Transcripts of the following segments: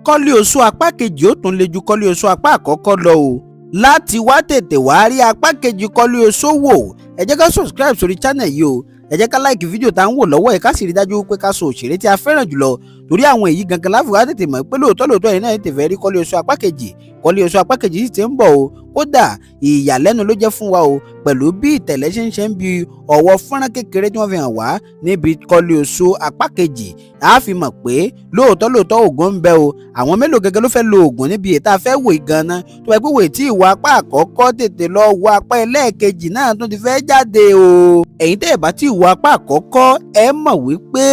Kọ́lé Oṣó apá kejì ó tún le ju Kọ́lé Oṣó apá àkọ́kọ́ lọ o. Láti wá tètè wá rí apá kejì Kọ́lé Oṣó wò, ẹ jẹ́ ká subscribe sórí channel yìí o. Ẹ jẹ́ ká like fídíò tá à ń wò lọ́wọ́ ẹ̀, ká sì rí dájú pé ká sọ òṣèré tí a fẹ́ràn jùlọ, torí àwọn èyí gangan láfi wá tètè mọ̀ pé lóòótọ́ lóòótọ́ yìí náà tètè fẹ́ rí Kọ́lé Oṣó apá kejì. Kọ́lé Oṣó apá kejì sì ti ń bọ̀ o. Kódà, ìyàlẹ́nu ló jẹ́ fún wa o, pẹ̀lú bí ìtẹ̀lẹ́ ṣe ń ṣe ń bi ọ̀wọ́ fọ́nrán kékeré tí wọ́n fi hàn wá níbi Kọ́lé Oṣó apá kejì, a fi mọ̀ pé lóòótọ́ lóòótọ́ ògùn ń bẹ o. Àwọn mélòó gẹ́gẹ́ ló fẹ́ lo ògùn níbi ètò afẹ́ wò gan-an? Tó bá pẹ́ wò tí ìwà apá àkọ́kọ́, tètè lọ wo apá ẹlẹ́ẹ̀kejì náà tó ti fẹ́ jáde o. Ẹ̀yin tẹ́ ẹ̀ bá tí ìwà apá àkọ́kọ́, ẹ mọ̀ wípé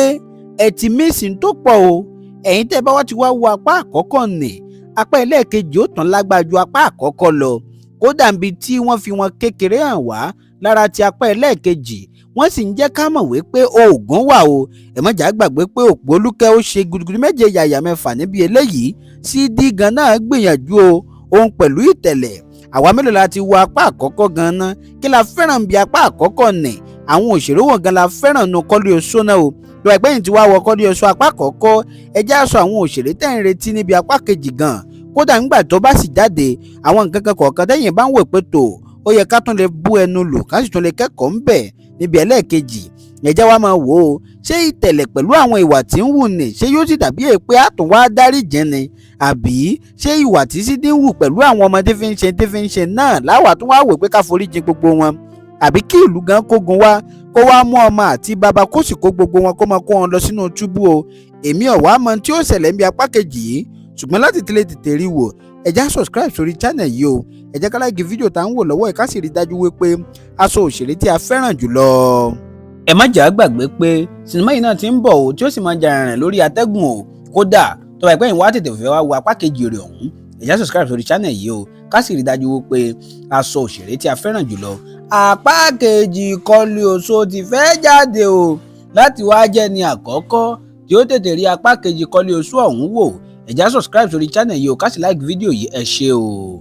ẹ ti miss tó pọ̀ o. Ẹ̀yin tẹ́ ẹ bá wá ti wá wo apá àkọ́kọ́ nì, apá ẹlẹ́ẹ̀kejì ó tàn lágbára ju apá àkọ́kọ́ lọ. Kódà, níbi tí wọ́n fi wọn kékeré hàn wá lára ti apá ẹlẹ́ẹ̀kejì, wọ́n sì ń jẹ́ ká mọ̀ wípé oògùn wà o. Ẹ má jà gbàgbé pé Òpólúkẹ́ ó ṣe gudugudu méje yàyà mẹ́fà níbi eléyìí. Sídí gan náà gbìyànjú o, òun pẹ̀lú ìtẹ̀lẹ̀. Àwa mélòó la ti wo apá àkọ́kọ́ gan-an? Kí la fẹ́ràn bí apá àkọ́kọ́ nì? Àwọn òṣèré wọn gan la fẹ́ràn nu Kọ́lé Oṣó náà o? Lọ ẹgbẹ́ yìí ti wá wọ Kọ́lé Oṣó apá àkọ́kọ́, ẹ jẹ́ á sọ àwọn òṣèré tẹ́ ń retí níbi apá kejì gan. Kódà, ńgbà tó bá sì jáde, àwọn nǹkan kan kọ̀ọ̀kan tẹ́yìn bá ń wò pé tó ó yẹ ká tún lè bú ẹnu lò, ká sì tún lè kẹ́kọ̀ọ́ ńbẹ̀ níbi ẹlẹ́ẹ̀kejì, ẹ jẹ́ wá máa wò ó. Ṣé ìtẹ̀lẹ̀ pẹ̀lú àwọn ìwà tí ń wù ní, ṣé yóò sì dàbí èpè àtún wá dáríjì ni? Àbí ṣé ìwà tí Sídí ń wù pẹ̀lú àwọn ọmọdé fi ń ṣe tí fi ń ṣe náà láwà tún wá wò pé ká foríjì gbogbo wọn? Àbí kí ìlú gan kógun wá, kó wá mú ọmọ àti bàbá, kó sì kó gbogbo wọn, kó máa kó wọn lọ sínú túbú o? Èmi ò wá mọ tí ó ṣẹlẹ̀ níbi apá kejì yìí, ṣùgbọ́n láti tẹ́lẹ̀ tètè rí wò, ẹ já subscribe sórí channel yìí o. Ẹ jẹ́ ká like fídíò tá à ń wò lọ́wọ́ ẹ̀, ká sì rí dájú wípé aṣọ òṣèré tí a fẹ́ràn jùlọ. Ẹ má jà á gbàgbé pé sinimá yìí náà ti ń bọ̀ o, tí ó sì máa jà rìnrìn lórí atẹ́gùn o. Kódà, tó bá pẹ́ yín wá tètè fẹ́ wá wo apá kejì rẹ̀ ọ̀hún, ẹ já subscribe sórí channel yìí o, ká sì rí dájú wípé aṣọ òṣèré tí a fẹ́ràn jùlọ. Apá kejì Kọ́lé Oṣó ti fẹ́ jáde o. Láti wá jẹ́ ní àkọ́kọ́ tí ó tètè rí apá kejì Kọ́lé Oṣó ọ̀hún wò, ẹ já subscribe sórí channel yìí o, ká sì like fídíò yìí. Ẹ ṣé o.